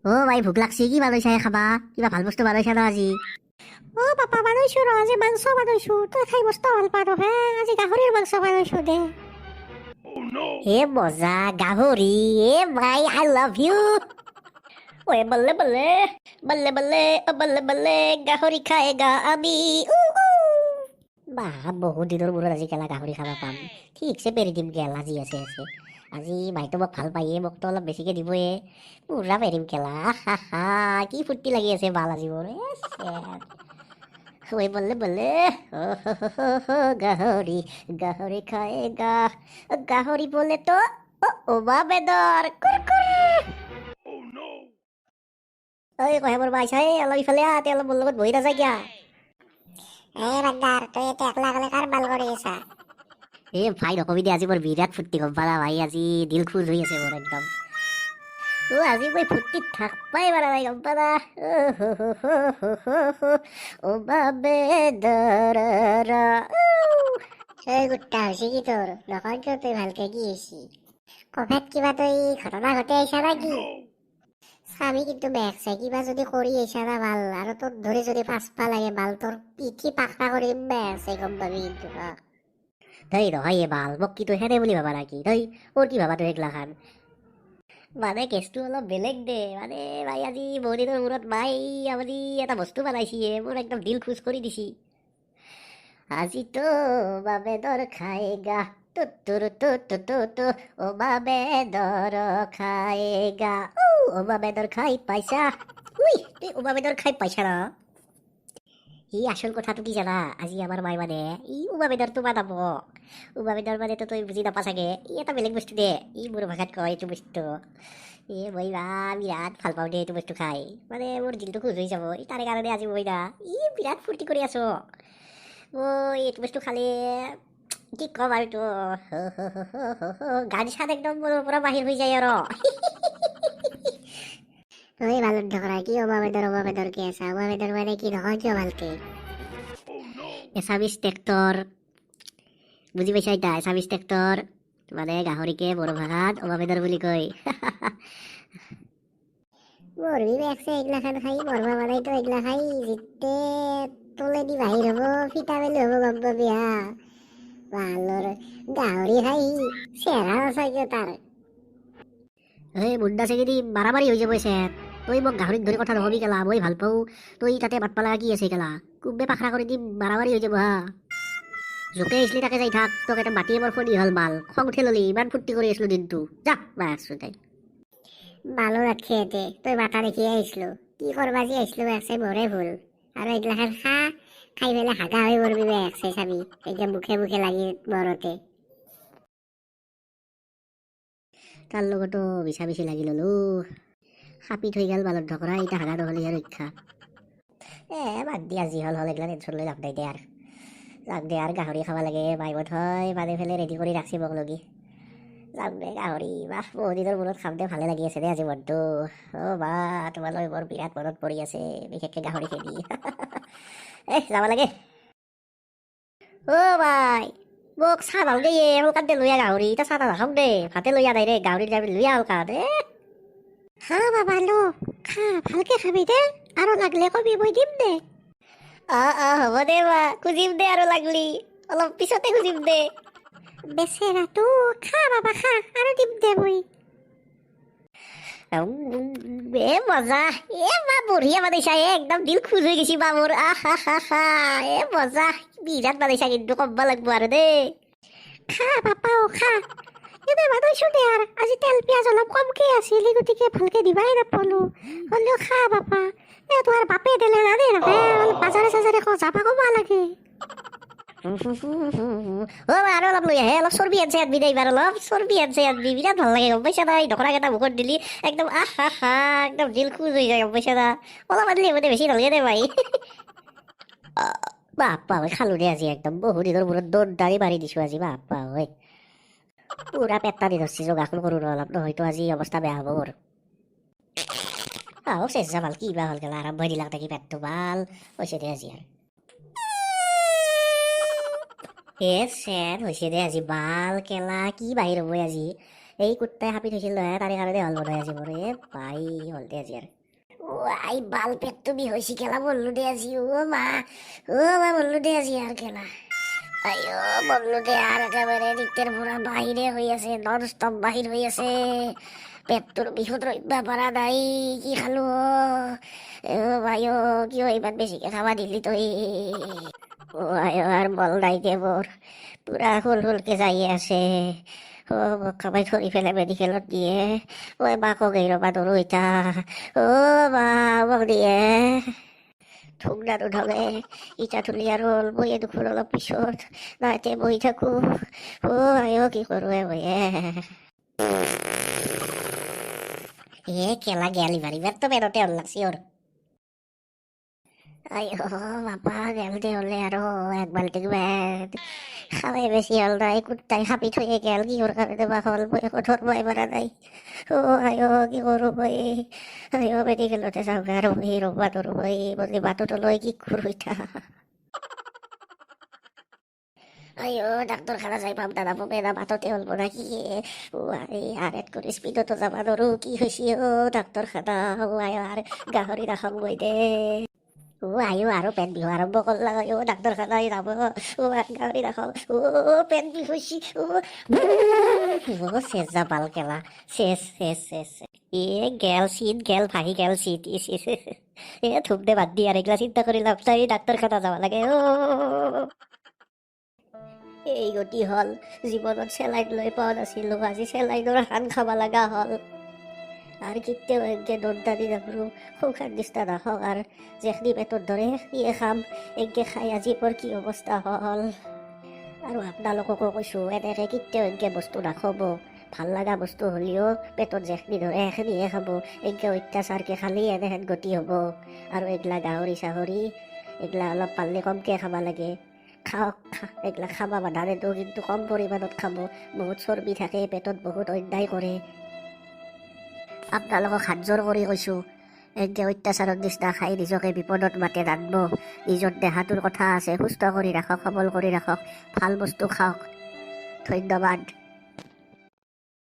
অ' ভাই, ভোক লাগছি। কি বানাইছা হে খাবা? কিবা ভাল বস্তু বানাইছা না আজি? অ' পাপা, বানাইছো ৰ। আজি মাংস বানাইছো। তই খাই মস্ত ভাল পাৱ হে। আজি গাহৰিৰ মাংস বানাইছো দে। হে মজা, গাহৰি! এ ভাই, I love you. ঐ বল্লে বল্লে বল্লে বল্লে, অ বল্লে বল্লে, গাহৰি খায়েগা আমি। উ উ। বাহ, বহুত দিনৰ মূৰত আজি কেলা গাহৰি খাব পাম। ঠিকছে পেৰি দিম কেলা, যি আছে আছে। আজি ভাইটো মোক ভাল পায়ে মোকতো অলপ বেছিকে দিবয়ে। পুৰা পেৰিম কেলা। হা হা, কি ফূৰ্তি লাগি আছে বাল আজি মোৰ। এ শ্বেট। ঐ বল্লে বল্লে, অ হ হ হ হ, গাহৰি গাহৰি খায়েগা। গাহৰি বলে তো ও ওবা বেদৰ কুৰকুৰ। ঐ কহে মোৰ বাইছা, এই অলপ ইফালে আহ, অলপ মোৰ লগত বহি নাযায় কিয়া? এই বান্দাৰ, তই এতিয়া একলা একলা কাৰ বাল কৰি আছা? এ ভাই, নকবি দে। আজি মোৰ বিৰাট ফূৰ্তি, গম পালা ভাই? আজি দিল খুচ হৈ আছে মোৰ একদম। অ' আজি মই ফূৰ্তিত থাকবাই পাৰা নাই, গম পালা? অ' হো হো হো হো হো হো, অ বাবে দৰ। এই গুট্টা, হৈছে কি তোৰ? নকয় কিয় তই ভালকে কি হৈছে? ক'ৰবাত কিবা তই ঘটনা ঘটি আহিছা না কি? চাবি কিন্তু বেক চাই, কিবা যদি কৰি আহিছা না ভাল, আৰু তোৰ ধৰি যদি ফাঁচবা লাগে বাল, তোৰ পিঠি পাকৰা কৰি বেক চাই, গম পাবি কিন্তু। ধেই নহয় এ বাল, মোক কি তই সেনে বুলি ভাবা নাকি? ধেই, অ' কি ভাবা তই এইগিলাখান? মানে কেছটো অলপ বেলেগ দে। মানে ভাই, আজি বহুত দিনৰ মূৰত মাই আজি এটা বস্তু বনাইছি, মোৰ একদম দিল খুচ কৰি দিছি। আজি তো বাবেদৰ খায়েগা, টু টু টু টু টু টু, ও বাবেদৰ খায়েগা। ও ও বাবেদৰ খাই পাইছা? উই, তুই ও বাবেদৰ খাই পাইছা না? ই আচল কথাটো কি জানা? আজি আমাৰ মাই মানে ই উমা বেদৰটো বানাব। উমা বেদৰ মানে তই বুজি নাপা চাগে। ই এটা বেলেগ বস্তু দে, ই মোৰ ভাষাত কয় এইটো বস্তু। এ মই বা বিৰাট ভাল পাওঁ দে এইটো বস্তু খাই। মানে মোৰ দিলটো খুচ হৈ যাব। এই তাৰে কাৰণে আজি মই না ই বিৰাট ফূৰ্তি কৰি আছোঁ। মই এইটো বস্তু খালে কি ক'ম আৰু, তো গান চান একদম মোৰ পৰা বাহিৰ হৈ যায় আৰু। ঐ বালুৰ ঢকৰা, কি অবাবেদৰ অবাবেদৰ কি আছা? অবাবেদৰ মানে কি, নহয় কিয় ভালকে? এছামিছ ট্ৰেক্টৰ, বুজি পাইছা এতিয়া? এছামিছ ট্ৰেক্টৰ মানে গাহৰিকে বড়ো ভাষাত অবাবেদৰ বুলি কয়। মৰবি বেকছে এইগিলাখান খাই। মৰবা মানেতো এইগিলা খাই যেতিয়া তলেদি বাহিৰ হ'ব, ফিটা পেলু হ'ব, গম পাবি। হা বালৰ, গাহৰি খাই চেহেৰা নাচাই কিয় তাৰ? এই মুণ্ডা চেগেদি মাৰামাৰি হৈ যাব চেট। তই মোক গাহৰিক ধৰি কথা নকবি কেলা। মই ভাল পাওঁ, তই তাতে মাতবা লগা কি আছে কেলা? কোবে পাখৰা কৰি দিম, মাৰামাৰি হৈ যাব। হা য'তে আহিছিলি তাকে যাই থাক। তোক এটা মাতিয়ে মোৰ ফণি হ'ল বাল। খং উঠি ললি, ইমান ফূৰ্তি কৰি আছিলো দিনটো। যা মাৰছো তাই। বালো ৰাখে এতে। তই মাতা দেখি আহিছিলো, কি কৰবা যে আহিছিলো বেকছে, মোৰে ভুল। আৰু এইগিলাখান খা, খাই পেলাই হাগা হৈ মৰবি বেকছে, চাবি এতিয়া মুখে মুখে লাগি মৰতে। তাৰ লগতো মিছা মিছি লাগি ললো, সাপি থৈ গ'ল বালত ঢকৰা। এতিয়া হাগা নহ'লেহে ৰক্ষা। এ বাদ দিয়া, যি হ'ল হ'ল। এইগিলা টেনশ্যন লৈ লাভ নাই দে আৰু। যাক দে আৰু, গাহৰি খাব লাগে। মাইমত হয় মানে ফেলে ৰেডি কৰি ৰাখছি মোক লগি। যাম দে গাহৰি। বাহ, বহুত দিনৰ মূৰত খাম দে। ভালে লাগি আছে দে আজি মনটো। অ' বা, তোমালৈ মোৰ বিৰাট মনত পৰি আছে, বিশেষকৈ গাহৰিখিনি। এ যাব লাগে। অ' ভাই, মোক চাহ নালগে। সোনকালে লৈ আহ গাহৰি। এতিয়া চাহ নাখাম দে, ভাতে লৈ আহ। ডাইৰেক্ট গাহৰি লৈ আহ সোনকালে। খা বাবা, ল খা, ভালকে খাবি দে। আৰু লাগলে কবি, মই দিম দে। অঁ অঁ হ'ব দে বা, খুজিম দে। আৰু লাগলি অলপ পিছতে খুজিম দে। বেচেৰাটো, খা বাবা খা, আৰু দিম দে মই। এ মজা, এ বা বঢ়িয়া বনাইছা এ। একদম দিল খুচ হৈ গৈছি বা মোৰ। আহ হা হা হা, এ মজা, বিৰাট বনাইছা কিন্তু, ক'ব লাগব আৰু দেই। খা বাপাও খা। এনে বনাইছো দে আৰু। আজি তেল পিঁয়াজ অলপ কমকে আছিল, সেই গতিকে ভালকে দিবাই নাপালো। হ'লেও খা বাপা। এ তোমাৰ বাপে দিলে নানে নহয়, অলপ বাজাৰে চাজাৰে যাবা ক'বা লাগে। অ আৰু অলপ লৈ আহে। অলপ চৰ্বি আনছে আনবি দে এইবাৰ। অলপ চৰ্বি আনছে আনবি। বিৰাট ভাল লাগে, গম পাইছা না? এই ঢকৰাকেইটা মুখত দিলি একদম আহ হা হা, একদম দিল খুচ হৈ যায়, গম পাইছা না? অলপ আনলি হ'ব দে, বেছি নালাগে দে ভাই। বাপ্পা ঐ, খালো দে আজি একদম। বহুত দিনৰ মূৰত দৌৰ দাৰি মাৰি দিছো আজি। বাপ্পা ঐ, পুৰা পেট টানি ধৰছি। যোগাসন কৰোঁ ৰ অলপ, নহয়তো আজি অৱস্থা বেয়া হ'ব মোৰ। আহক চেষ্টা ভাল কিবা হ'ল কেলা, আৰম্ভ দিলাক নেকি পেটটো। ভাল হৈছে দে আজি আৰু। এ চেট হৈছে দে আজি বাল কেলা, কি বাহিৰ হ'ব আজি। এই কুত্তাই সাপি থৈছিল নহয়, তাৰে কাৰণে হ'ল বোধহয় আজি মোৰ। এ ভাই, হ'ল দে আজি আৰু। অ আই বাল, পেটটো বিষ হৈছে কেলা, মৰলো দে আজি। অ মা, অ মা, মৰলো দে আজি আৰু কেলা। আই অ, মৰলো দে আৰু। একেবাৰে তেতিয়াৰ পৰা বাহিৰে হৈ আছে, নন ষ্টপ বাহিৰ হৈ আছে। পেটটোৰ বিষত ৰখিব পৰা নাই। কি খালো অ? অ ভাই অ, কিয় ইমান বেছিকে খাবা দিলি তই? অ আই অ, আৰু বল নাই দে মোৰ, পুৰা হুল হুলকে যায়ে আছে। অ, মোক কাবাই ধৰি পেলাই মেডিকেলত দিয়ে। ঐ মাকক এই ৰ'বা ধৰো ইতা। অ মা, মোক দিয়ে ধুমনাটো ধৰে ইটা তুলি আৰু বহিয়ে দুখোন অলপ পিছত না এতিয়া বহি থাকোঁ। অ আই অ, কি কৰোঁ এ বহে। এ কেলা গেল, ইবাৰ ইবাৰতো পেটতে হ'ল লাগছি ওৰ। আই অ বাপা, গেল দে হ'লে আৰু এক বাল্টিং বেদ খাৱাই বেছি হ'ল নাই। কুত্তাই খাপি থৈয়ে গেল, কিহৰ কাৰণে বা হ'ল মই একো ধৰবাই পৰা নাই। অ আই অ, কি কৰোঁ মই? আই অ, মেডিকেলতে যাওঁগে আৰু মই। ৰ'বা ধৰোঁ মই বুলি বাটতো লৈ কি কৰোঁ ইতা? আই অ, ডাক্তৰখানা যাই পাম দাদা পামে না বাটতে হ'ল না কি? অ I, আৰু এক কৰি স্পীডতো যাব নোৱাৰোঁ। কি হৈছে অ? ডাক্তৰখানা, অ আই, আৰু গাহৰি নাখাওঁ মই দে। অ আইও, আৰু পেট বিহু আৰম্ভ কৰলা। অ ডাক্তৰখানা যাব, অ গাহৰি নাখাওঁ। অ পেট বিষ হৈছে। অ অ, চেঁচা বাল কেলা, চেচ চেচ চেচ। এ গেল চিট, গেল ভাহি গেল চিট। ইচ ইচ, এ থুপ দে, বাদ দি আৰু, এইগিলা চিন্তা কৰি লাভ নাই। ডাক্তৰখানা যাব লাগে। অ এই গতি হ'ল, জীৱনত চেলাইন লৈ পোৱা নাছিলোঁ, আজি চেলাইনৰ সান খাব লগা হ'ল। আৰু কেতিয়াও এনকে দন্তানি নকৰোঁ, শুকান নিচিনা নাখাওঁ আৰু যেখিনি পেটত ধৰে সেইখিনিয়ে খাম। এনকে খাই আজি মোৰ কি অৱস্থা হ'ল! আৰু আপোনালোককো কৈছোঁ, এনেকৈ কেতিয়াও এনকে বস্তু নাখাব। ভাল লগা বস্তু হ'লেও পেটত যেখিনি ধৰে সেইখিনিহে খাব। এনকে অত্যাচাৰকৈ খালে এনেহেন গতি হ'ব। আৰু এইগিলা গাহৰি চাহৰি এইগিলা অলপ পাৰিলে কমকৈ খাব লাগে। খাওক, এইগিলা খাব বাধা নিদিওঁ, কিন্তু কম পৰিমাণত খাব। বহুত চৰ্বি থাকে, পেটত বহুত অন্যায় কৰে। আপোনালোকক হাতযোৰ কৰি কৈছোঁ, এনকে অত্যাচাৰৰ নিচিনা খাই নিজকে বিপদত মাতে নানব। নিজৰ দেহাটোৰ কথা আছে, সুস্থ কৰি ৰাখক, সবল কৰি ৰাখক, ভাল বস্তু খাওক। ধন্যবাদ।